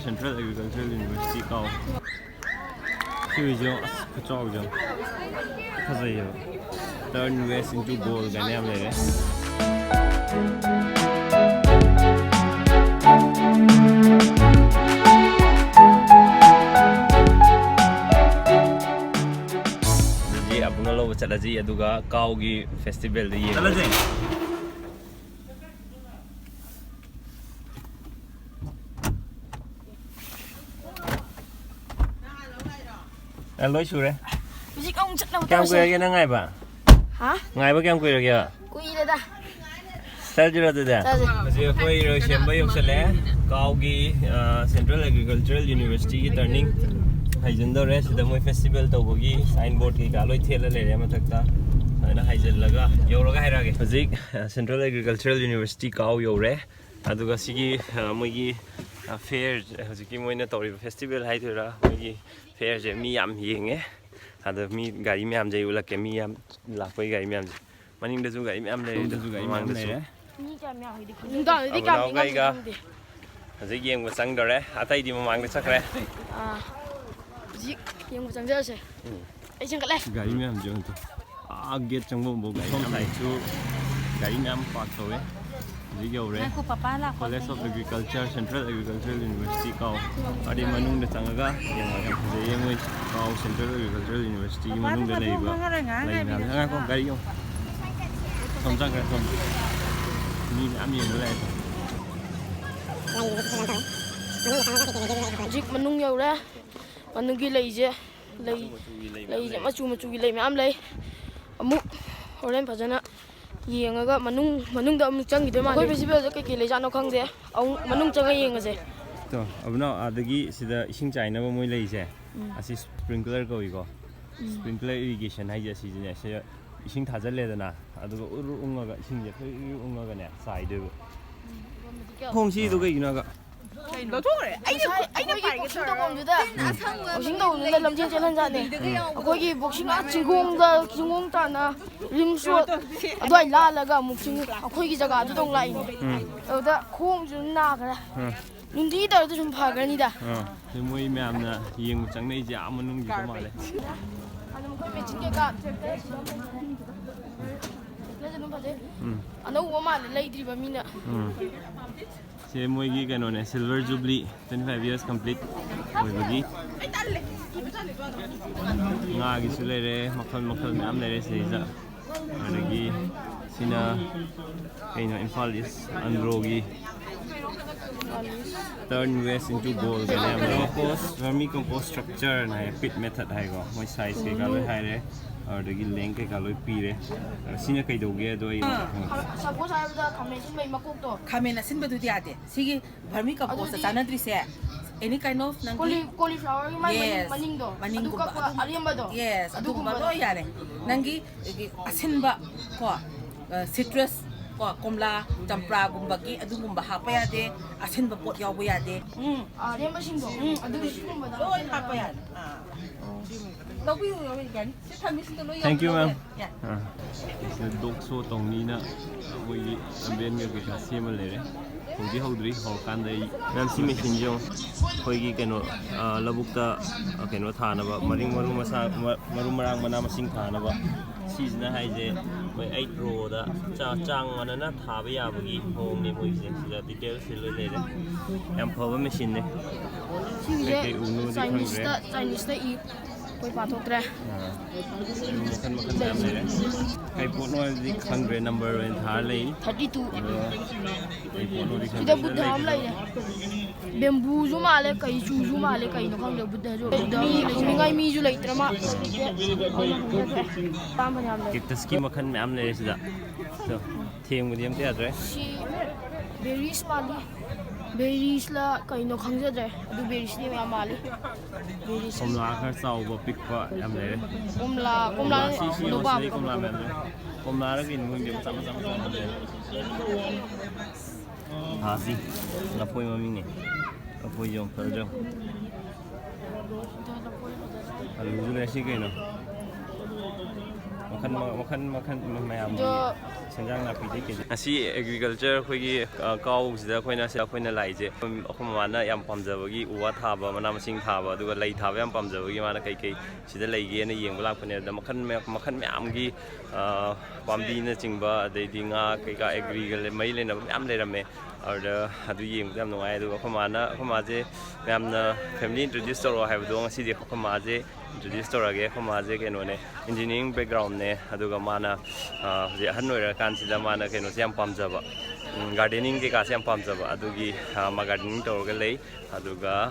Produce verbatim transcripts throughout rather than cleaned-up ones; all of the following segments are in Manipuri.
Central Agricultural University ꯀꯥꯎ꯫ ꯁꯤ ꯍꯨꯏꯁꯦ ꯑꯁ ꯈꯨꯆꯥꯎꯁꯦ ꯌꯥꯝ ꯐꯖꯩꯌꯦꯕ꯫ Turn West into Gold ꯀꯥꯏꯅ ꯌꯥꯝ ꯂꯩꯔꯦ꯫ ꯑꯗꯨꯗꯤ ꯑꯕꯨꯡꯅ ꯂꯧꯕ ꯆꯠꯂꯁꯤ, ꯑꯗꯨꯒ ꯀꯥꯎꯒꯤ festivalꯗ ꯌꯦꯡꯉꯁꯤ꯫ ꯆꯠꯂꯁꯦ꯫ ꯑ, ꯂꯣꯏ ꯁꯨꯔꯦ꯫ ꯍꯧꯖꯤꯛ ꯑꯃꯨꯛ ꯆꯠꯅꯕ ꯀꯌꯥꯝ ꯇꯧꯔꯁꯦ꯫ ꯀꯨꯏꯔꯒꯦ ꯅꯪ ꯉꯥꯏꯕ? ꯍꯥ? ꯉꯥꯏꯕ ꯀꯌꯥꯝ ꯀꯨꯏꯔꯒꯦ? ꯀꯨꯏꯔꯦꯗ꯫ ꯆꯠꯂꯁꯤꯔꯣ ꯑꯗꯨꯗꯤ? ꯆꯠꯂꯁꯦ꯫ ꯍꯧꯖꯤꯛ ꯑꯩꯈꯣꯏ ꯏꯔꯣꯏꯁꯦꯝꯕ ꯌꯧꯁꯜꯂꯛꯑꯦ꯫ ꯀꯥꯎꯒꯤ, ꯑ, Central Agricultural Universityꯒꯤ turning ꯍꯥꯏꯖꯤꯟꯗꯧꯔꯦ꯫ ꯁꯤꯗ ꯃꯣꯏ festival ꯇꯧꯕꯒꯤ signboard ꯀꯩꯀꯥ ꯂꯣꯏ ꯊꯦꯠꯂ ꯂꯩꯔꯦ ꯃꯊꯛꯇ꯫ ꯑꯗꯨꯃꯥꯏꯅ ꯍꯥꯏꯖꯤꯜꯂꯒ ꯌꯧꯔꯒ ꯍꯥꯏꯔꯛꯑꯒꯦ꯫ ꯍꯧꯖꯤꯛ, ꯑ, Central Agricultural University ꯀꯥꯎ ꯌꯧꯔꯦ꯫ ꯑꯗꯨꯒ ꯁꯤꯒꯤ, ꯑ, ꯃꯣꯏꯒꯤ, ꯑ, fair, ꯍꯧꯖꯤꯛꯀꯤ ꯃꯣꯏꯅ ꯇꯧꯔꯤꯕ festival ꯍꯥꯏꯗꯣꯏꯔꯥ, ꯃꯣꯏꯒꯤ fairꯁꯦ ꯃꯤ ꯌꯥꯝ ꯌꯦꯡꯉꯦ꯫ ꯑꯗꯣ ꯃꯤ ꯒꯥꯔꯤ ꯃꯌꯥꯝꯁꯦ ꯑꯩ ꯎꯠꯂꯛꯀꯦ, ꯃꯤ ꯌꯥꯝ ꯂꯥꯛꯄꯒꯤ ꯒꯥꯔꯤ ꯃꯌꯥꯝꯁꯦ꯫ ꯃꯅꯤꯡꯗꯁꯨ ꯒꯥꯔꯤ ꯃꯌꯥꯝ ꯂꯩꯔꯦ꯫ ꯁꯣꯝꯗꯁꯨ ꯒꯥꯔꯤ ꯃꯌꯥꯝ ꯃꯃꯥꯡꯗꯁꯨ ꯂꯩꯔꯦ꯫ ꯃꯤ ꯀꯌꯥꯝ ꯌꯥꯝꯃꯤꯗꯤ ꯈꯪꯗꯦ꯫ ꯅꯨꯡꯗꯥꯡꯗꯗꯤ ꯀꯌꯥꯝ ꯑꯕꯨꯅꯥꯎ ꯌꯦꯡꯉꯝꯗꯣꯏꯅꯣ ꯀꯩꯒ ꯈꯪꯗꯦ꯫ ꯍꯧꯖꯤꯛ ꯌꯦꯡꯕ ꯆꯪꯗꯧꯔꯦ꯫ ꯑꯇꯩꯗꯤ ꯃꯃꯥꯡꯗ ꯆꯠꯈ꯭ꯔꯦ꯫ ꯑꯥ, ꯍꯧꯖꯤꯛ ꯌꯦꯡꯕ ꯆꯪꯖꯔꯁꯦ꯫ ꯎꯝ꯫ ꯑꯩ ꯆꯪꯈꯠꯂꯦ꯫ ꯒꯥꯔꯤ ꯃꯌꯥꯝꯁꯦ ꯑꯝꯇ꯫ ꯑꯥ, gate ꯆꯪꯐꯝꯐꯥꯎ ꯒꯥꯔꯤ ꯁꯣꯝ ꯃꯌꯥꯝ sideꯁꯨ ꯒꯥꯔꯤ ꯃꯌꯥꯝ park ꯇꯧꯋꯦ꯫ ꯍꯧꯖꯤꯛ ꯌꯧꯔꯦ꯫ ꯉꯥꯏꯈꯣ, ꯄꯄꯥ ꯂꯥꯛꯄ College of ꯉꯥꯏꯈꯣ꯫ Agriculture, Central Agricultural University ꯀꯥꯎ꯫ ꯑꯗꯩ ꯃꯅꯨꯡꯗ ꯆꯪꯉꯒ ꯌꯦꯡꯉꯣ, ꯌꯥꯝ ꯐꯖꯩꯌꯦ ꯃꯣꯏ ꯀꯥꯎ Central Agricultural Universityꯒꯤ ꯄꯄꯥꯗꯣ ꯃꯅꯨꯡꯗ ꯃꯊꯣꯡ ꯂꯩꯔꯤꯕ ꯈꯪꯉꯔꯣꯏ, ꯉꯥꯏꯍꯥꯛ ꯂꯩ ꯃꯌꯥꯝꯁꯦ꯫ ꯉꯥꯏꯕꯤꯔꯝꯃꯣ꯫ ꯉꯥꯏꯈꯣ, ꯒꯥꯔꯤ ꯌꯦꯡꯉꯣ꯫ ꯁꯣꯝ ꯆꯪꯈ꯭ꯔꯦ, ꯁꯣꯝ꯫ ꯃꯤ ꯃꯌꯥꯝ ꯌꯦꯡꯕ ꯂꯥꯛꯑꯦ꯫ ꯍꯧꯖꯤꯛ ꯃꯅꯨꯡ ꯌꯧꯔꯦ꯫ ꯃꯅꯨꯡꯒꯤ ꯂꯩꯁꯦ, ꯂꯩ, ꯃꯆꯨ ꯃꯆꯨꯒꯤ ꯂꯩ ꯃꯌꯥꯝ ꯂꯩꯁꯦ ꯂꯩ꯫ ꯃꯆꯨ ꯃꯆꯨꯒꯤ ꯂꯩ ꯃꯌꯥꯝ ꯂꯩ꯫ ꯑꯃꯨꯛ ꯍꯣꯔꯦꯟ ꯐꯖꯅ ꯌꯦꯡꯉꯒ ꯃꯅꯨꯡ, ꯃꯅꯨꯡꯗ ꯑꯃꯨꯛ ꯆꯪꯈꯤꯗꯣꯏ ꯃꯥꯜꯂꯦ꯫ ꯑꯩꯈꯣꯏ festivalꯁꯦ ꯀꯩꯀꯩ ꯂꯩꯖꯥꯠꯅꯣ ꯈꯪꯗꯦ꯫ ꯑꯃꯨꯛ ꯃꯅꯨꯡ ꯆꯪꯉ ꯌꯦꯡꯉꯁꯦ꯫ ꯇꯣ, ꯑꯕꯨꯅꯥꯎ, ꯑꯥꯗꯒꯤ ꯁꯤꯗ ꯏꯁꯤꯡ ꯆꯥꯏꯅꯕ ꯃꯣꯏ ꯂꯩꯁꯦ, ꯎꯝ꯫ ꯑꯁꯤ sprinkler ꯀꯧꯏꯀꯣ꯫ ꯎꯝ꯫ Sprinkler irrigation ꯍꯥꯏꯁꯦ ꯑꯁꯤꯁꯤꯅꯦ꯫ ꯁꯤ ꯏꯁꯤꯡ ꯊꯥꯖꯤꯜꯂꯦꯗꯅ, ꯑꯗꯨꯒ ꯎꯔꯨ ꯎꯪꯉꯒ, ꯏꯁꯤꯡꯁꯦ ꯐꯨꯔꯨ ꯎꯔꯨ ꯎꯪꯉꯒꯅꯦ ꯆꯥꯏꯗꯣꯏꯕ꯫ ꯈꯣꯡꯁꯤꯗꯣ ꯀꯩꯒꯤꯅꯣ ꯍꯥꯏꯒ? ꯂꯧꯊꯣꯛꯈ꯭ꯔꯦ꯫ ꯑꯩꯅ, ꯉꯁꯥꯏ ꯑꯩꯅ ꯑꯩꯈꯣꯏꯒꯤ ꯄꯥꯏꯒꯦ boxing ꯇꯧꯔꯒ ꯇꯧꯐꯝꯗꯨꯗ, ꯎꯝ꯫ Boxing ꯇꯧꯐꯝꯗꯨꯗ ꯂꯝꯖꯦꯟ ꯆꯦꯜꯍꯟꯖꯥꯠꯅꯦ꯫ ꯎꯝ꯫ ꯑꯩꯈꯣꯏꯒꯤ boxing ꯑꯥ ꯆꯤꯡꯈꯣꯡꯗ, ꯆꯤꯡꯈꯣꯡ ꯇꯥꯟꯅ ꯔꯤꯝꯁ ꯔꯣꯗ ꯑꯗꯨꯋꯥꯏ ꯂꯥꯜꯂꯒ ꯑꯃꯨꯛ ꯆꯤꯡ, ꯑꯩꯈꯣꯏꯒꯤ ꯖꯒꯥꯗꯨꯗ ꯑꯃꯨꯛ ꯂꯥꯛꯏꯅꯦ꯫ ꯎꯝ꯫ ꯑꯗꯨꯗ ꯈꯣꯡꯁꯨ ꯑꯗꯨꯝ ꯅꯥꯈ꯭ꯔꯦ꯫ ꯎꯝ꯫ ꯅꯨꯡꯇꯤꯒꯤ ꯇꯧꯔꯗꯤ ꯁꯨꯝ ꯐꯈ꯭ꯔꯅꯤꯗ꯫ ꯑꯥ, ꯁꯤ ꯃꯣꯏ ꯃꯌꯥꯝꯅ ꯌꯦꯡꯕ ꯆꯪꯅꯩꯁꯦ ꯑꯥ ꯃꯅꯨꯡꯒꯤꯗ ꯃꯥꯜꯂꯦ꯫ ꯑꯗꯨꯝ ꯑꯩꯈꯣꯏ ꯃꯦꯆꯤꯟ ꯀꯩꯀꯥ ꯂꯩꯁꯨ ꯑꯗꯨꯝ ꯐꯖꯩ꯫ ꯎꯝ꯫ ꯑꯅꯧꯕ ꯃꯥꯜꯂꯦ ꯂꯩꯗ꯭ꯔꯤꯕ ꯃꯤꯅ꯫ ꯎꯝ꯫ ꯁꯦ ꯃꯣꯏꯒꯤ ꯀꯩꯅꯣꯅꯦ, silver jubilee twenty five years complete ꯑꯣꯏꯕꯒꯤ꯫ ꯉꯥꯒꯤꯁꯨ ꯂꯩꯔꯦ, ꯃꯈꯜ ꯃꯈꯜ ꯃꯌꯥꯝ ꯂꯩꯔꯦ ꯁꯤꯗꯩꯗ꯫ ꯑꯗꯒꯤ ꯁꯤꯅ ꯀꯩꯅꯣ, ꯏꯝꯐꯥꯜ ꯏꯁ ꯑꯟꯗ꯭ꯔꯣꯒꯤ turn waste into gold ꯀꯥꯏꯅ ꯌꯥꯝ ꯂꯩꯔꯦ꯫ Compost, vermi compost structure ꯅ ꯍꯥꯏ, pit method ꯍꯥꯏꯀꯣ꯫ ꯃꯣꯏ size ꯀꯩꯀꯥ ꯂꯣꯏ ꯍꯥꯏꯔꯦ, ꯑꯗꯨꯗꯒꯤ length ꯀꯩꯀꯥ ꯂꯣꯏ ꯄꯤꯔꯦ꯫ ꯑꯗ ꯁꯤꯅ ꯀꯩꯗꯧꯒꯦ ꯑꯗꯣ ꯑꯩ ꯈꯪꯗꯦ꯫ ꯈꯥ-, suppose ꯍꯥꯏꯔꯕꯗ ꯈꯥꯃꯦꯟ ꯑꯁꯤꯟꯕꯒꯤ ꯃꯀꯣꯛꯇꯣ꯫ ꯈꯥꯃꯦꯟ ꯑꯁꯤꯟꯕꯗꯨꯗꯤ ꯌꯥꯗꯦ꯫ ꯁꯤꯒꯤ vermi compost ꯇ ꯑꯗꯨꯗꯤ ꯆꯥꯟꯅꯗ꯭ꯔꯤꯁꯦ, any kind of ꯅꯪꯒꯤ cauli-, cauliflower ꯒꯤ ꯃꯥꯏ ꯃꯅꯤꯡ, yes, ꯃꯅꯤꯡꯗꯣ, ꯑꯗꯨ ꯃꯅꯤꯡꯒꯨꯝꯕ, ꯀꯛꯄ ꯑꯗꯨꯝ, ꯑꯔꯦꯝꯕꯗꯣ, yes, ꯑꯗꯨꯒꯨꯝꯕ ꯑꯗꯨꯒꯨꯝꯕꯗꯣ꯫ ꯂꯣꯏ ꯌꯥꯔꯦ꯫ ꯅꯪꯒꯤ, ꯑꯩꯒꯤ ꯑꯁꯤꯟꯕ ꯀꯣ, ꯑ, citrus ꯀꯣ, ꯀꯣꯝꯂꯥ, ꯆꯝꯄ꯭ꯔꯥꯒꯨꯝꯕꯒꯤ ꯑꯗꯨꯒꯨꯝꯕ ꯍꯥꯞꯄ ꯌꯥꯗꯦ, ꯑꯁꯤꯟꯕ ꯄꯣꯠ ꯌꯥꯎꯕ ꯌꯥꯗꯦ꯫ ꯎꯝ꯫ ꯑꯔꯦꯝꯕꯁꯤꯡꯗꯣ, ꯎꯝ, ꯑꯗꯨ ꯑꯗꯨ ꯁꯤꯒꯨꯝꯕꯗ ꯂꯣꯏ ꯍꯥꯞꯄ ꯌꯥꯅꯤ꯫ ꯑꯥ꯫ ꯂꯧꯕꯤꯌꯨ, ꯂꯧꯕꯤꯌꯨ, ꯌꯥꯅꯤ꯫ ꯁꯤ ꯊꯝꯃꯤꯁꯤꯡꯗꯣ ꯂꯣꯏ ꯌꯥꯎꯕ Thank you, ꯂꯧꯕ ma'am. ꯌꯥꯅꯤ꯫ ꯌꯥ꯫ ꯑꯥ꯫ ꯁꯤꯗ dog show ꯇꯧꯅꯤꯅ ꯃꯣꯏꯒꯤ ꯂꯝꯕꯦꯟꯒ ꯀꯩꯀꯥ ꯁꯦꯝꯃ ꯂꯩꯔꯦ꯫ ꯍꯧꯗꯤ ꯍꯧꯗ꯭ꯔꯤ, ꯍꯧꯔꯀꯥꯟꯗ ꯑꯩ Ma'am, ꯁꯤ ꯃꯦꯆꯤꯟꯁꯦ ꯌꯦꯡꯉꯣ꯫ ꯑꯩꯈꯣꯏꯒꯤ ꯀꯩꯅꯣ, ꯑ, ꯂꯧꯕꯨꯛꯇ, ꯑ, ꯀꯩꯅꯣ ꯊꯥꯅꯕ, ꯃꯔꯤꯡ ꯃꯔꯨ ꯃꯁꯥ-, ꯃ-, ꯃꯔꯨ ꯃꯔꯥꯡ ꯃꯅꯥ ꯃꯁꯤꯡ ꯊꯥꯅꯕ꯫ ꯁꯤꯁꯤꯅ ꯍꯥꯏꯁꯦ ꯃꯣꯏ eight row ꯗ ꯆꯥ-, ꯆꯥꯡ ꯃꯥꯟꯅꯅ ꯊꯥꯕ ꯌꯥꯕꯒꯤ ꯃꯑꯣꯡꯅꯤ ꯃꯣꯏꯁꯦ꯫ ꯁꯤꯗ details ꯁꯤ ꯂꯣꯏ ꯂꯩꯔꯦ꯫ ꯌꯥꯝ ꯐꯕ ꯃꯦꯆꯤꯟꯅꯦ꯫ ꯁꯤꯒꯤꯁꯦ ꯀꯩꯀꯩ ꯎꯅꯣꯗꯤ ꯈꯪꯗ꯭ꯔꯦ꯫ Chinese ꯇ, Chinese ꯇ ꯏ꯫ ꯑꯩꯈꯣꯏ ꯄꯥꯊꯣꯛꯇ꯭ꯔꯦ꯫ ꯑꯥ꯫ ꯃꯈꯟ ꯃꯈꯟ ꯃꯌꯥꯝ ꯂꯩꯔꯦ꯫ ꯀꯩ ꯄꯣꯠꯅꯣ ꯍꯥꯏꯕꯗꯤ ꯈꯪꯗ꯭ꯔꯦ, number ꯑꯣꯏꯅ ꯊꯥꯔ ꯂꯩ꯫ Thirty two꯫ ꯑꯗꯣ ꯀꯩ ꯄꯣꯠꯅꯣꯗꯤ ꯈꯪꯗ꯭ꯔꯦ꯫ ꯁꯤꯗ ꯕꯨꯙ ꯑꯃ ꯂꯩꯔꯦ꯫ ꯕꯦꯝꯕꯨꯁꯨ ꯃꯥꯜꯂꯦ, ꯀꯩ ꯆꯨꯁꯨ ꯃꯥꯜꯂꯦ, ꯀꯩꯅꯣ ꯈꯪꯗꯦ꯫ ꯕꯨꯙꯁꯨ, ꯕꯨꯙ ꯃꯤ ꯊꯝꯅꯤꯡꯉꯥꯏ ꯃꯤꯁꯨ ꯂꯩꯇ꯭ꯔ ꯃꯥ-, ꯂꯩꯇꯦ꯫ ꯑꯗꯨꯅ ꯍꯪꯖꯗ꯭ꯔꯦ꯫ ꯑꯄꯥꯝꯕ ꯌꯥꯝ ꯂꯩ꯫ Cactus ꯀꯤ ꯃꯈꯜ ꯃꯌꯥꯝ ꯂꯩꯔꯦ ꯁꯤꯗ꯫ ꯑꯗꯣ ꯊꯦꯡꯕꯗꯤ ꯑꯝꯇ ꯌꯥꯗ꯭ꯔꯦ꯫ ꯁꯤ berries ꯃꯥꯜꯂꯤ꯫ Berries ꯂ ꯀꯩꯅꯣ ꯈꯪꯖꯗ꯭ꯔꯦ꯫ ꯑꯗꯨ berries ꯇꯤ ꯌꯥꯝ ꯃꯥꯜꯂꯤ꯫ Berries꯫ ꯀꯣꯝꯂꯥ ꯈꯔ ꯆꯥꯎꯕ ꯄꯤꯛꯄ ꯌꯥꯝ ꯂꯩꯔꯦ꯫ ꯀꯣꯝꯂꯥ, ꯀꯣꯝꯂꯥ ꯀꯣꯝꯂꯥ, ꯁꯤ, ꯁꯤ ꯅꯨꯄꯥ ꯌꯣꯟꯕꯁꯤꯗꯩ ꯀꯣꯝꯂꯥ ꯃꯌꯥꯝ ꯂꯩꯔꯦ꯫ ꯀꯣꯝꯂꯥꯔ ꯀꯩꯅꯣ ꯈꯪꯗꯦ, ꯃꯆꯥ, ꯃꯆꯥ, ꯃꯆꯥ ꯃꯌꯥꯝ ꯂꯩꯔꯦ꯫ ꯊꯥꯁꯤ ꯂꯐꯣꯏ ꯃꯃꯤꯡꯅꯦ꯫ ꯂꯐꯣꯏꯁꯦ ꯌꯥꯝ ꯐꯖꯗ꯭ꯔꯣ? ꯑꯂꯨꯁꯨ ꯂꯩꯔꯦ꯫ ꯁꯤ ꯀꯩꯅꯣ? ꯃꯈꯜ ꯃ- ꯃꯈꯜ ꯃꯈꯜ ꯃꯌꯥꯝꯒꯤ ꯁꯦꯟꯖꯥꯡ ꯅꯥꯄꯤꯗꯤ ꯀꯦꯖꯤ꯫ ꯉꯁꯤ ꯑꯦꯒ꯭ꯔꯤꯀꯜꯆꯔ ꯑꯩꯈꯣꯏꯒꯤ, ꯑ, ꯀꯥꯎꯁꯤꯗ ꯑꯩꯈꯣꯏꯅ ꯁꯤꯗ ꯑꯩꯈꯣꯏꯅ ꯂꯥꯛꯏꯁꯦ, ꯑꯩꯈꯣꯏ ꯑꯩꯈꯣꯏ ꯃꯃꯥꯅ ꯌꯥꯝ ꯄꯥꯝꯖꯕꯒꯤ ꯎ ꯋꯥ ꯊꯥꯕ, ꯃꯅꯥ ꯃꯁꯤꯡ ꯊꯥꯕ, ꯑꯗꯨꯒ ꯂꯩ ꯊꯥꯕ ꯌꯥꯝ ꯄꯥꯝꯖꯕꯒꯤ ꯃꯥꯅ ꯀꯩꯀꯩ ꯁꯤꯗ ꯂꯩꯒꯦꯅ ꯌꯦꯡꯕ ꯂꯥꯛꯄꯅꯦ꯫ ꯑꯗ ꯃꯈꯜ ꯃꯌꯥꯝ ꯃꯈꯜ ꯃꯌꯥꯝꯒꯤ, ꯑ, ꯄꯥꯝꯕꯤꯅꯆꯤꯡꯕ, ꯑꯗꯩꯗꯤ ꯉꯥ ꯀꯩꯀꯥ ꯑꯦꯒ꯭ꯔꯤꯒ ꯃꯔꯤ ꯂꯩꯅꯕ ꯃꯌꯥꯝ ꯂꯩꯔꯝꯃꯦ꯫ ꯑꯗꯨꯗ ꯑꯗꯨ ꯌꯦꯡꯕꯗ ꯌꯥꯝ ꯅꯨꯡꯉꯥꯏ꯫ ꯑꯗꯨꯒ ꯑꯩꯈꯣꯏ ꯃꯥꯅ, ꯑꯩꯈꯣꯏ ꯃꯥꯁꯦ ꯃꯌꯥꯝꯅ ꯐꯦꯃꯤꯂꯤ ꯏꯟꯇ꯭ꯔꯣꯗ꯭ꯌꯨꯁ ꯇꯧꯔꯛꯑꯣ ꯍꯥꯏꯕꯗꯣ ꯉꯁꯤꯗꯤ ꯑꯩꯈꯣꯏ ꯃꯥꯁꯦ ꯏꯟꯇ꯭ꯔꯣꯗ꯭ꯌꯨꯁ ꯇꯧꯔꯛꯑꯒꯦ꯫ ꯑꯩꯈꯣꯏ ꯃꯥꯁꯦ ꯀꯩꯅꯣꯅꯦ, ꯏꯟꯖꯤꯅꯤꯌꯥꯔꯤꯡ ꯕꯦꯛꯒ꯭ꯔꯥꯎꯟꯅꯦ꯫ ꯑꯗꯨꯒ ꯃꯥꯅ, ꯑ, ꯍꯧꯖꯤꯛ ꯑꯍꯟ ꯑꯣꯏꯔꯀꯥꯟꯁꯤꯗ ꯃꯥꯅ ꯀꯩꯅꯣꯁꯦ ꯌꯥꯝ ꯄꯥꯝꯖꯕ, ꯎꯝ, ꯒꯥꯔꯗꯦꯅꯤꯡ ꯀꯩꯀꯥꯁꯦ ꯌꯥꯝ ꯄꯥꯝꯖꯕ꯫ ꯑꯗꯨꯒꯤ, ꯑ, ꯃꯥ ꯒꯥꯔꯗꯦꯅꯤꯡ ꯇꯧꯔꯒ ꯂꯩ꯫ ꯑꯗꯨꯒ,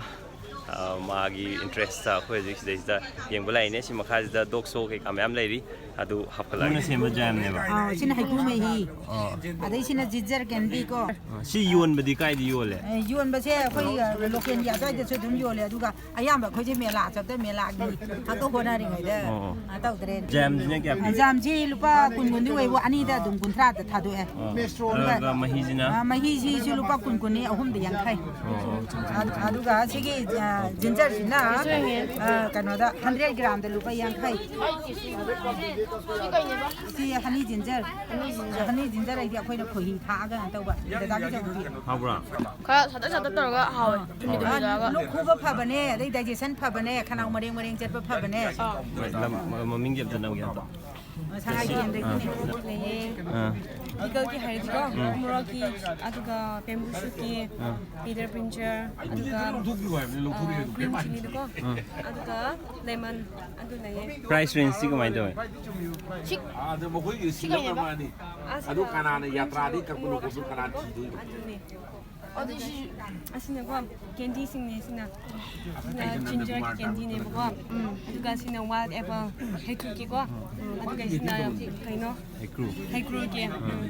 ꯑ, ꯃꯥꯒꯤ ꯏꯟꯇꯔꯦꯁꯇ ꯑꯩꯈꯣꯏ ꯍꯧꯖꯤꯛ ꯁꯤꯗꯩꯁꯤꯗ ꯌꯦꯡꯕ ꯂꯥꯛꯏꯅꯦ꯫ ꯁꯤ ꯃꯈꯥꯁꯤꯗ ꯗꯣꯛ ꯁꯣ ꯀꯩꯀꯥ ꯃꯌꯥꯝ ꯂꯩꯔꯤ꯫ ꯑꯗꯨ ꯍꯥꯞꯀꯠꯂꯛꯑꯒꯦ꯫ ꯁꯦꯝꯕ ꯖꯥꯝꯅꯦꯕ꯫ ꯑꯥ, ꯁꯤꯅ ꯍꯩꯀ꯭ꯔꯨ ꯃꯍꯤ꯫ ꯑꯣ꯫ ꯑꯗꯩ ꯁꯤꯅ ꯖꯤꯟꯖꯔ ꯀꯦꯟꯗꯤ ꯀꯣ꯫ ꯑ, ꯁꯤ ꯌꯣꯟꯕꯗꯤ ꯀꯥꯏꯗ ꯌꯣꯜꯂꯦ? ꯑꯦ, ꯌꯣꯟꯕꯁꯦ ꯑꯩꯈꯣꯏ, ꯑ, ꯂꯣꯀꯦꯜꯒꯤ ꯑꯗꯨꯋꯥꯏꯗꯁꯨ ꯑꯗꯨꯝ ꯌꯣꯜꯂꯦ꯫ ꯑꯗꯨꯒ ꯑꯌꯥꯝꯕ ꯑꯩꯈꯣꯏꯁꯦ ꯃꯦꯂꯥ ꯆꯠꯇ ꯃꯦꯂꯥꯒꯤ ꯉꯥꯛꯇ ꯍꯣꯠꯅꯔꯤꯉꯩꯗ ꯑꯣ, ꯑꯣ꯫ ꯀꯩꯅꯣ ꯇꯧꯗ꯭ꯔꯦ꯫ ꯖꯥꯝꯁꯤꯅ ꯀꯌꯥ ꯄꯤ? ꯖꯥꯝꯁꯤ ꯂꯨꯄꯥ ꯀꯨꯟ ꯀꯨꯟꯗꯤ ꯑꯣꯏꯕ, ꯑꯅꯤꯗ ꯑꯗꯨꯝ ꯀꯨꯟꯊ꯭ꯔꯥꯗ ꯊꯥꯗꯣꯛꯑꯦ꯫ ꯑꯣ꯫ ꯑꯗꯨꯒ ꯃꯍꯤꯁꯤꯅ? ꯑ, ꯃꯍꯤꯁꯤꯁꯨ ꯂꯨꯄꯥ ꯀꯨꯟ ꯀꯨꯟꯅꯤ, ꯑꯍꯨꯝꯗ ꯌꯥꯡꯈꯩ꯫ ꯑꯣ, ꯑꯣ꯫ ꯑꯗꯨ-, ꯑꯗꯨꯒ ꯁꯤꯒꯤ, ꯑ, ꯖꯤꯟꯖꯔꯁꯤꯅ, ꯑ, ꯀꯩꯅꯣꯗ ꯍꯟꯗ꯭ꯔꯦꯠ ꯒ꯭ꯔꯥꯝꯗ ꯂꯨꯄꯥ ꯌꯥꯡꯈꯩ꯫ ꯁꯤ ꯍꯅꯤ ꯖꯤꯟꯖꯔ꯫ ꯍꯅꯤ ꯖꯤꯟꯖꯔ ꯍꯥꯏꯗꯤ ꯑꯩꯈꯣꯏꯅ ꯈꯣꯏꯍꯤ ꯊꯥꯛꯑꯒ ꯀꯩꯅꯣ ꯇꯧꯕ꯫ ꯗꯗꯥꯒꯤꯁꯨ ꯑꯃꯨꯛ ꯄꯤꯔꯣ꯫ ꯍꯥꯎꯕ꯭ꯔꯥ? ꯈꯔ ꯁꯥꯇꯛ ꯁꯥꯇꯛ ꯇꯧꯔꯒ ꯍꯥꯎꯋꯦ꯫ ꯊꯨꯝꯂꯤ ꯊꯨꯝꯂꯤ ꯇꯧꯔꯒ꯫ ꯂꯣꯛ ꯈꯨꯕ ꯐꯕꯅꯦ, ꯑꯗꯩ ꯗꯥꯏꯖꯦꯁꯟ ꯐꯕꯅꯦ, ꯈꯅꯥꯎ ꯃꯔꯦꯡ ꯃꯔꯦꯡ ꯆꯠꯄ ꯐꯕꯅꯦ꯫ ꯑꯥ꯫ ꯃꯣꯏ ꯂꯝ ꯃꯃꯤꯡꯒꯤ ꯑꯝꯇ ꯅꯝꯒꯦ ꯑꯝꯇ꯫ ꯁꯉꯥꯏ ꯀꯦꯟꯗ꯭ꯔꯒꯤꯅꯦ꯫ ꯂꯩꯌꯦ꯫ ꯑꯥ꯫ ꯄꯤꯀꯜꯒꯤ ꯍꯥꯏꯔꯗꯤꯀꯣ, ꯎꯝ꯫ ꯃꯣꯔꯣꯛꯀꯤ, ꯑꯗꯨꯒ ꯕꯦꯝꯕꯨ ꯁꯨꯠꯀꯤ, ꯑꯥ꯫ ꯄꯤꯇꯔ ꯄ꯭ꯔꯤꯟꯆꯔ, ꯑꯗꯨꯒ, ꯑ, ꯒ꯭ꯔꯤꯟ ꯆꯤꯂꯤꯗꯨꯀꯣ, ꯎꯝ꯫ ꯑꯗꯨꯒ ꯂꯦꯃꯟ, ꯑꯗꯨ ꯂꯩꯌꯦ꯫ ꯄ꯭ꯔꯥꯏꯁ ꯔꯦꯟꯖꯇꯤ ꯀꯃꯥꯏꯅ ꯇꯧꯋꯦ? ꯁꯤ, ꯑꯗꯨ ꯃꯈꯣꯏꯒꯤ ꯁꯤ ꯁꯤꯜꯂꯝ ꯀꯩꯅꯦꯕ? ꯑꯃꯅꯤ꯫ ꯑꯥ, ꯑꯗꯨ ꯁꯤꯅ ꯀꯅꯥꯅ ꯌꯥꯇ꯭ꯔꯥꯗꯤ ꯀꯛꯄꯅꯣ ꯃꯣꯔꯣꯛ ꯈꯣꯠꯄꯅꯣ ꯀꯅꯥ ꯑꯁꯥꯡꯕꯗꯣ? ꯊꯤꯗꯣꯏꯅꯣ? ꯑꯗꯨꯅꯦ꯫ ꯑꯗꯨ ꯁꯤ, ꯑꯁꯤꯅꯀꯣ, ꯀꯦꯟꯗꯤꯁꯤꯡꯅꯦ ꯁꯤꯅ꯫ ꯁꯤꯅ ꯖꯤꯟꯖꯔꯒꯤ ꯀꯦꯟꯗꯤꯅꯦꯕꯀꯣ꯫ ꯎꯝ꯫ ꯑꯗꯨꯒ ꯁꯤꯅ ꯋꯥꯏꯜ ꯑꯦꯄꯜ, ꯍꯩꯀ꯭ꯔꯨꯀꯤꯀꯣ꯫ ꯎꯝ꯫ ꯑꯗꯨꯒ ꯁꯤꯅ ꯀꯩꯅꯣ? ꯍꯩꯀ꯭ꯔꯨ꯫ ꯍꯩꯀ꯭ꯔꯨꯒꯤ꯫ ꯎꯝ꯫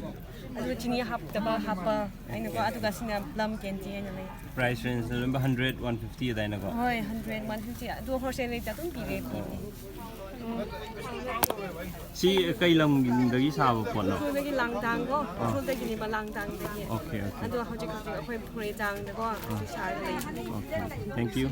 ꯑꯗꯨꯒ ꯆꯤꯅꯤ ꯍꯥꯞꯇꯕ ꯍꯥꯞꯄ ꯍꯥꯏꯅꯀꯣ꯫ ꯑꯗꯨꯒ ꯁꯤꯅ ꯄ꯭ꯂꯝ ꯀꯦꯟꯗꯤ ꯍꯥꯏꯅ ꯂꯩ꯫ ꯄ꯭ꯔꯥꯏꯁ ꯔꯦꯟꯖꯅ ꯑꯗꯨꯝ ꯍꯟꯗ꯭ꯔꯦꯠ, ꯋꯥꯟ ꯐꯤꯐꯇꯤ ꯑꯗꯥꯏꯅꯀꯣ? ꯍꯣꯏ, ꯍꯟꯗ꯭ꯔꯦꯠ, ꯋꯥꯟ ꯐꯤꯐꯇꯤ꯫ ꯑꯗꯨ ꯍꯣꯜꯁꯦꯜ ꯔꯦꯠꯇ ꯑꯗꯨꯝ ꯄꯤꯔꯦ, ꯄꯤꯕꯗꯤ꯫ ꯁꯤ ꯀꯩ ꯂꯝꯗꯒꯤ ꯁꯥꯕ ꯄꯣꯠꯅꯣ? ꯎꯈ꯭ꯔꯨꯜꯗꯒꯤ, ꯂꯥꯡꯗꯥꯡꯀꯣ꯫ ꯎꯈ꯭ꯔꯨꯜꯗꯒꯤꯅꯦꯕ, ꯂꯥꯡꯗꯥꯡꯗꯒꯤ꯫ Okay, okay. ꯑꯗꯣ ꯍꯧꯖꯤꯛ ꯍꯧꯖꯤꯛ ꯑꯩꯈꯣꯏ ꯐꯨꯔꯦꯖꯥꯡꯗꯀꯣ ꯁꯤ ꯁꯥꯔꯒ ꯂꯩꯕꯅꯦ꯫ Okay, thank you.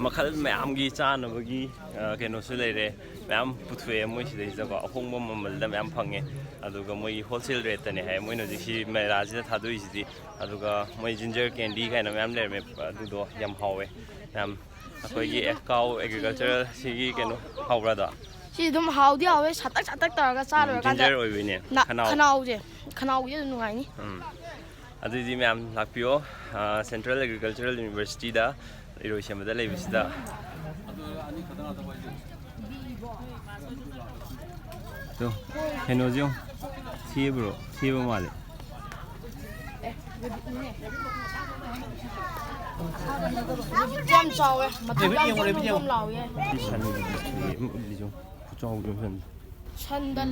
ꯃꯈꯜ ꯃꯌꯥꯝꯒꯤ ꯆꯥꯅꯕꯒꯤ, ꯑ, ꯀꯩꯅꯣꯁꯨ ꯂꯩꯔꯦ꯫ ꯃꯌꯥꯝ ꯄꯨꯊꯣꯛꯑꯦ ꯃꯣꯏ ꯁꯤꯗꯩꯁꯤꯗꯀꯣ, ꯑꯍꯣꯡꯕ ꯃꯃꯜꯗ ꯃꯌꯥꯝ ꯐꯪꯉꯦ꯫ ꯑꯗꯨꯒ ꯃꯣꯏꯒꯤ ꯍꯣꯜꯁꯦꯜ ꯔꯦꯠꯇꯅꯦ ꯍꯥꯏ ꯃꯣꯏꯅ ꯍꯧꯖꯤꯛ ꯁꯤ ꯃꯦꯂꯥꯁꯤꯗ ꯊꯥꯗꯣꯛꯏꯁꯤꯗꯤ꯫ ꯑꯗꯨꯒ ꯃꯣꯏ ꯖꯤꯟꯖꯔ ꯀꯦꯟꯗꯤ ꯀꯥꯏꯅ ꯃꯌꯥꯝ ꯂꯩꯔꯝꯃꯦ, ꯑꯗꯨꯗꯣ ꯌꯥꯝ ꯍꯥꯎꯋꯦ꯫ ꯃꯌꯥꯝ ꯑꯩꯈꯣꯏꯒꯤ ꯑꯦ, ꯀꯥꯎ ꯑꯦꯒ꯭ꯔꯤꯀꯜꯆꯔꯦꯜ ꯁꯤꯒꯤ ꯀꯩꯅꯣ ꯍꯥꯎꯕ꯭ꯔꯥꯗꯣ? ꯁꯤ ꯑꯗꯨꯝ ꯍꯥꯎꯗꯤ ꯍꯥꯎꯋꯦ, ꯁꯥꯇꯛ ꯁꯥꯇꯛ ꯇꯧꯔꯒ ꯆꯥ ꯎꯝ, ꯂꯣꯏꯔꯀꯥꯟꯗ ꯖꯤꯟꯖꯔ ꯑꯣꯏꯕꯩꯅꯦ, ꯅ-, ꯈꯅꯥꯎ꯫ ꯈꯅꯥꯎꯁꯦ, ꯈꯅꯥꯎꯒꯤ ꯑꯗꯨꯝ ꯅꯨꯡꯉꯥꯏꯅꯤ꯫ ꯎꯝ꯫ ꯑꯗꯨꯗꯤ ꯃꯌꯥꯝ ꯂꯥꯛꯄꯤꯌꯣ, ꯑ, Central Agricultural Universityꯗ, ꯏꯔꯣꯏꯁꯦꯝꯕꯗ ꯂꯩꯕꯁꯤꯗ꯫ ꯑꯗꯣ, ꯀꯩꯅꯣꯁꯦ ꯌꯦꯡꯉꯣ, ꯊꯦꯕ꯭ꯔꯣ? ꯊꯦꯕ ꯃꯥꯜꯂꯦ꯫ ꯌꯥꯝ ꯆꯥꯎꯋꯦ꯫ ꯃꯇꯨ ꯌꯥꯝ ꯆꯣꯝ ꯆꯣꯝ ꯂꯥꯎꯋꯦ꯫ ꯁꯤ ꯁꯟꯒꯤ ꯗꯤꯁꯄ꯭ꯂꯦ ꯑꯃ ꯎꯠꯂꯤꯁꯦ ꯌꯦꯡꯉꯣ꯫ ꯈꯨꯆꯥꯎꯗꯣ ꯁꯟ꯫ ꯁꯟꯗꯜ꯫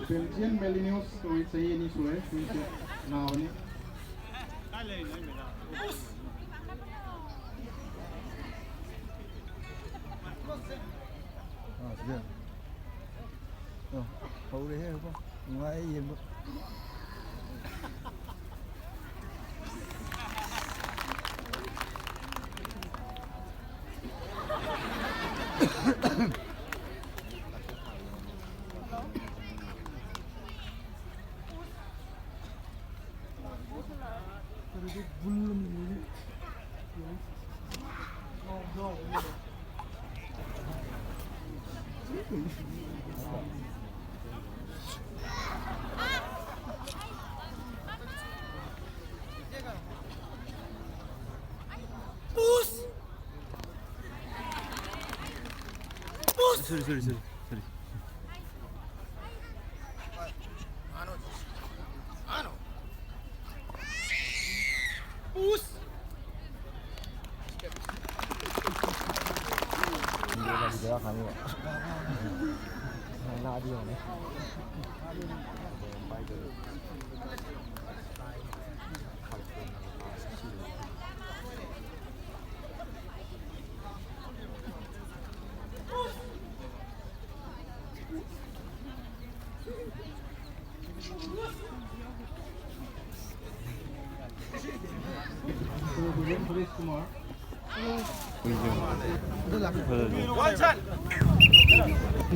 Belgian Malinois ꯀꯧꯏ, ꯆꯍꯤ ꯑꯅꯤ ꯁꯨꯔꯦ, ꯍꯨꯏꯁꯦ ꯅꯥꯕꯅꯤ꯫ ꯑꯥ, ꯁꯤꯗ꯫ ꯑꯣ, ꯍꯧꯔꯦꯍꯦ, ꯍꯧꯕ꯫ ꯅꯨꯡꯉꯥꯏ ꯌꯦꯡꯕ꯫ ꯁꯣꯔꯤ, ꯁꯣꯔꯤ, ꯁꯣꯔꯤ, ꯁꯣꯔꯤ꯫ ꯂꯥꯛꯑꯗꯤ ꯌꯦꯡꯉꯨꯅꯦ꯫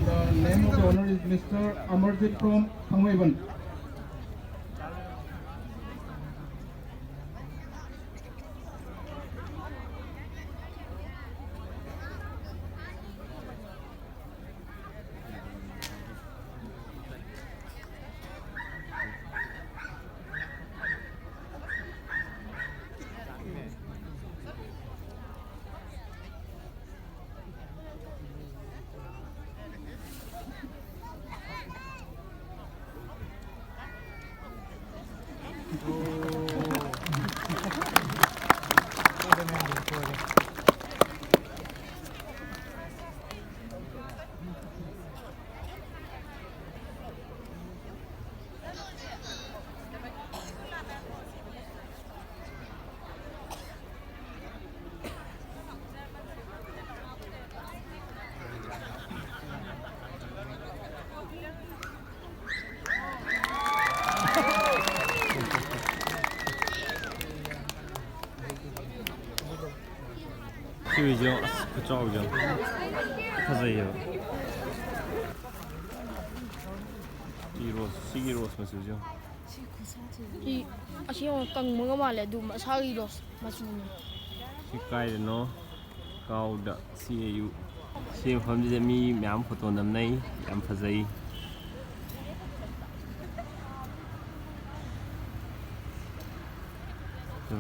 The name of the owner is Mister Amarjit from Thangmeiban. ꯁꯤ ꯍꯨꯏꯁꯦ ꯌꯦꯡꯉꯣ, ꯑꯁ, ꯈꯨꯆꯥꯎꯁꯦ ꯌꯦꯡꯉꯣ꯫ ꯐꯖꯩꯌꯦꯕ꯫ ꯁꯤ ꯔꯣꯁ, ꯁꯤꯒꯤ ꯔꯣꯁ ꯃꯆꯨꯁꯦ ꯌꯦꯡꯉꯣ꯫ ꯁꯤ ꯑꯁꯦꯡꯕ ꯀꯪꯕꯒ ꯃꯥꯜꯂꯦ, ꯑꯗꯨ ꯃꯁꯥꯒꯤ ꯔꯣꯁ ꯃꯆꯨꯅꯤ꯫ ꯁꯤ ꯀꯥꯏꯗꯅꯣ? ꯀꯥꯎꯗ ꯁꯤ ꯑꯌꯨ꯫ ꯁꯤ ꯃꯐꯝꯁꯤꯗ ꯃꯤ ꯃꯌꯥꯝ ꯐꯣꯇꯣ ꯅꯝꯅꯩ, ꯌꯥꯝ ꯐꯖꯩ꯫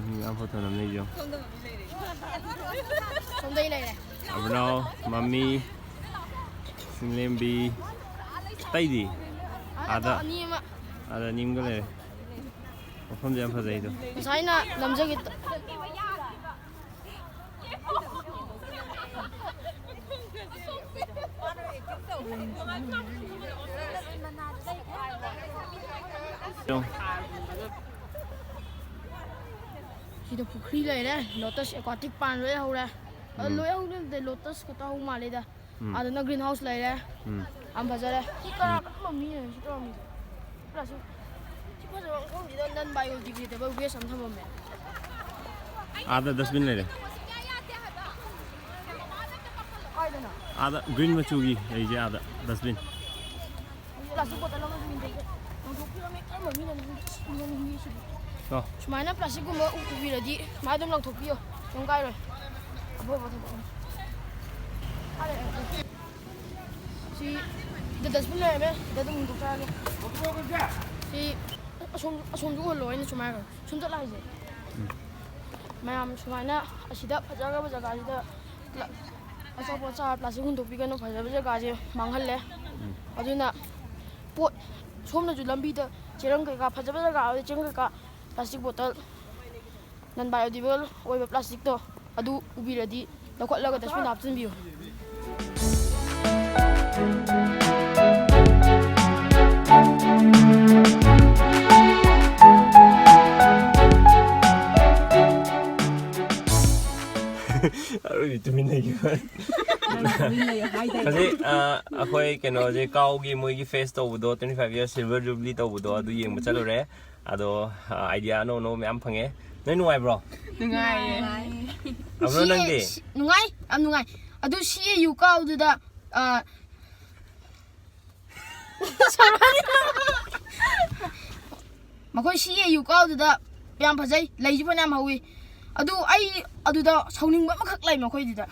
ꯃꯤ ꯃꯌꯥꯝ ꯐꯣꯇꯣ ꯅꯝꯅꯩꯁꯦ ꯌꯦꯡꯉꯣ꯫ ꯁꯣꯝꯗꯩ ꯂꯩꯔꯦ꯫ ꯑꯕꯅꯥꯎ, ꯃꯃꯤ, ꯁꯤꯡꯂꯦꯝꯕꯤ, ꯑꯇꯩꯗꯤ? ꯑꯥꯗ ꯑꯥꯗ꯫ ꯑꯅꯤ ꯑꯃ꯫ ꯑꯥꯗ ꯑꯅꯤ ꯑꯃꯒ ꯂꯩꯔꯦ꯫ ꯃꯐꯝꯁꯦ ꯌꯥꯝ ꯐꯖꯩꯗꯣ꯫ ꯉꯁꯥꯏꯅ ꯅꯝꯖꯒꯦ ꯇ-, ꯁꯤꯗ ꯄꯨꯈ꯭ꯔꯤ ꯂꯩꯔꯦ, ꯂꯣꯇꯁ ꯑꯦꯀ꯭ꯋꯥꯇꯤꯛ ꯄ꯭ꯂꯥꯟ ꯂꯣꯏ ꯍꯧꯔꯦ꯫ ꯑ, ꯎꯝ꯫ ꯂꯣꯏ ꯍꯧꯔꯦ, ꯂꯣꯇꯁ ꯈꯛꯇ ꯍꯧ ꯃꯥꯜꯂꯦꯗ꯫ ꯎꯝ꯫ ꯑꯗꯨꯅ ꯒ꯭ꯔꯤꯟ ꯍꯥꯎꯁ ꯂꯩꯔꯦ꯫ ꯎꯝ꯫ ꯌꯥꯝ ꯐꯖꯔꯦ꯫ ꯁꯤ ꯀꯅꯥ ꯎꯝ꯫ ꯀꯔꯝꯕ ꯃꯤꯅꯣ ꯁꯤ ꯇꯧꯔꯝꯃꯤꯁꯦ? ꯄ꯭ꯂꯥꯁꯇꯤꯛ ꯁꯤ ꯐꯖꯕ ꯃꯐꯝꯁꯤꯗ ꯅꯟ ꯕꯥꯏꯑꯣ ꯗꯤꯒ꯭ꯔꯦꯗꯦꯕꯜ ꯋꯦꯁ ꯑꯃ ꯊꯝꯃꯝꯃꯦ꯫ ꯑꯥꯗ ꯗꯁꯕꯤꯟ ꯂꯩꯔꯦ꯫ ꯀꯥꯏꯗꯅꯣ? ꯑꯥꯗ ꯒ꯭ꯔꯤꯟ ꯃꯆꯨꯒꯤ ꯂꯩꯁꯦ ꯑꯥꯗ ꯗꯁꯕꯤꯟ꯫ ꯄ꯭ꯂꯥꯁꯇꯤꯛ ꯕꯣꯇꯜ ꯑꯃꯁꯨ ꯍꯨꯟꯗꯣꯛꯀꯦ꯫ ꯂꯪꯊꯣꯛꯄꯤꯔꯝꯃꯦ꯫ ꯀꯔꯝꯕ ꯃꯤꯅꯣ ꯁꯤ? ꯁꯤꯗꯤ꯫ ꯂꯣ꯫ ꯁꯨꯃꯥꯏꯅ ꯄ꯭ꯂꯥꯁꯇꯤꯛꯀꯨꯝꯕ ꯎ-, ꯎꯕꯤꯔꯗꯤ ꯁꯨꯃꯥꯏꯅ ꯑꯗꯨꯝ ꯂꯪꯊꯣꯛꯄꯤꯌꯣ꯫ ꯀꯩꯝ ꯀꯥꯏꯔꯣꯏ꯫ ꯑꯐꯕ ꯊꯕꯛꯅꯤ꯫ ꯐꯔꯦ, ꯁꯤ ꯗ ꯗꯁꯕꯤꯟ ꯂꯩꯔꯝꯃꯦ꯫ ꯁꯤꯗ ꯑꯗꯨꯝ ꯍꯨꯟꯗꯣꯛꯆꯔꯒꯦ꯫ ꯁꯤ ꯑꯁꯣꯝ, ꯑꯁꯣꯝꯗ ꯎꯍꯜꯂꯣ꯫ ꯑꯩꯅ ꯁꯨꯃꯥꯏꯅ ꯁꯨꯝ ꯆꯠꯂ ꯍꯥꯏꯁꯦ꯫ ꯎꯝ꯫ ꯃꯌꯥꯝ ꯁꯨꯃꯥꯏꯅ ꯑꯁꯤꯗ ꯐꯖꯈ꯭ꯔꯕ ꯖꯒꯥꯁꯤꯗ ꯄ꯭ꯂꯥ-, ꯑꯆꯥꯄꯣꯠ ꯆꯥꯔ ꯄ꯭ꯂꯥꯁꯇꯤꯛ ꯍꯨꯟꯗꯣꯛꯄꯤꯒꯅꯨ꯫ ꯐꯖꯕ ꯖꯒꯥꯁꯦ ꯃꯥꯡꯍꯜꯂꯦ꯫ ꯎꯝ꯫ ꯑꯗꯨꯅ ꯄꯣꯠ ꯁꯣꯝꯅꯁꯨ ꯂꯝꯕꯤꯗ ꯆꯦꯔꯪ ꯀꯩꯀꯥ, ꯐꯖꯕ ꯖꯒꯥ ꯑꯣꯏꯔꯗꯤ ꯆꯦꯔꯪ ꯀꯩꯀꯥ, ꯄ꯭ꯂꯥꯁꯇꯤꯛ ꯕꯣꯇꯜ, ꯅꯟ ꯕꯥꯏꯑꯣꯗꯤꯒ꯭ꯔꯦꯗꯦꯕꯜ ꯑꯣꯏꯕ ꯄ꯭ꯂꯥꯁꯇꯤꯛꯇꯣ ꯑꯗꯨ ꯎꯕꯤꯔꯗꯤ ꯂꯧꯈꯠꯂꯒ ꯗꯁꯕꯤꯟꯗ ꯍꯥꯞꯆꯤꯟꯕꯤꯌꯨ꯫ ꯑꯔꯣꯏꯕꯤ ꯇꯨꯃꯤꯟ ꯂꯩꯈꯤꯕ꯫ ꯅꯪ ꯇꯨꯃꯤꯟ ꯂꯩꯌꯣ ꯍꯥꯏꯗꯥꯏꯅꯦ? ꯍꯧꯖꯤꯛ, ꯑ, ꯑꯩꯈꯣꯏ ꯀꯩꯅꯣꯁꯦ, ꯀꯥꯎꯒꯤ ꯃꯣꯏꯒꯤ ꯐꯦꯁ ꯇꯧꯕꯗꯣ, twenty five year silver jubilee ꯇꯧꯕꯗꯣ, ꯑꯗꯨ ꯌꯦꯡꯕ ꯆꯠꯂꯨꯔꯦ꯫ ꯑꯗꯣ, ꯑ, idea ꯑꯅꯧ ꯑꯅꯧꯕ ꯃꯌꯥꯝ ꯐꯪꯉꯦ꯫ ꯅꯣꯏ ꯅꯨꯡꯉꯥꯏꯕ꯭ꯔꯣ? ꯅꯨꯡꯉꯥꯏꯌꯦ꯫ ꯑꯕ꯭ꯔꯣ, ꯁꯤ ꯅꯪꯗꯤ? ꯁꯤ-, ꯅꯨꯡꯉꯥꯏ, ꯌꯥꯝ ꯅꯨꯡꯉꯥꯏ꯫ ꯑꯗꯨ ꯁꯤ ꯑꯦ ꯌꯨ ꯀꯥꯎꯗꯨꯗ, ꯑ, ꯃꯈꯣꯏ ꯁꯤ ꯑꯦ ꯌꯨ ꯀꯥꯎꯗꯨꯗ ꯌꯥꯝ ꯐꯖꯩ, ꯂꯩꯁꯨ ꯐꯅꯌꯥꯝ ꯍꯧꯋꯤ꯫ ꯑꯗꯨ ꯑꯩ ꯑꯗꯨꯗ ꯁꯥꯎꯅꯤꯡꯕ ꯑꯃꯈꯛ ꯂꯩ ꯃꯈꯣꯏꯗꯨꯗ꯫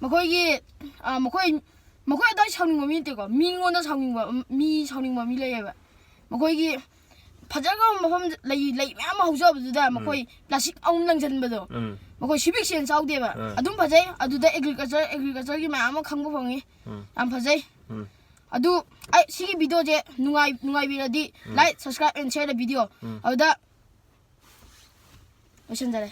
ꯃꯈꯣꯏꯒꯤ, ꯑ, ꯃꯈꯣꯏ, ꯃꯈꯣꯏ ꯑꯗꯨꯋꯥꯏ ꯁꯥꯎꯅꯤꯡꯕ ꯃꯤ ꯅꯠꯇꯦꯀꯣ, ꯃꯤꯉꯣꯟꯗ ꯁꯥꯎꯅꯤꯡꯕ, ꯃꯤ ꯁꯥꯎꯅꯤꯡꯕ ꯃꯤ ꯂꯩꯌꯦꯕ꯫ ꯃꯈꯣꯏꯒꯤ ꯐꯖꯈ꯭ꯔꯕ ꯃꯐꯝ, ꯂꯩ, ꯂꯩ ꯃꯌꯥꯝ ꯑꯃ ꯍꯧꯖꯕꯗꯨꯗ ꯎꯝ꯫ ꯃꯈꯣꯏ ꯄ꯭ꯂꯥꯁꯇꯤꯛ ꯑꯃꯨꯛ ꯂꯪꯁꯤꯟꯕꯗꯣ꯫ ꯎꯝ꯫ ꯃꯈꯣꯏ civic sense ꯌꯥꯎꯗꯦꯕ꯫ ꯎꯝ꯫ ꯑꯗꯨꯝ ꯐꯖꯩ꯫ ꯑꯗꯨꯗ agriculture, agricultureꯒꯤ ꯃꯌꯥꯝ ꯑꯃ ꯈꯪꯕ ꯐꯪꯉꯤ꯫ ꯎꯝ꯫ ꯌꯥꯝ ꯐꯖꯩ꯫ ꯎꯝ꯫ ꯑꯗꯨ ꯑꯩ ꯁꯤꯒꯤ videoꯁꯦ ꯅꯨꯡꯉꯥꯏ-, ꯅꯨꯡꯉꯥꯏꯕꯤꯔꯗꯤ ꯎꯝ꯫ Like, subscribe and share the video꯫ ꯎꯝ꯫ ꯑꯗꯨꯗ ꯂꯣꯏꯁꯤꯟꯖꯔꯦ꯫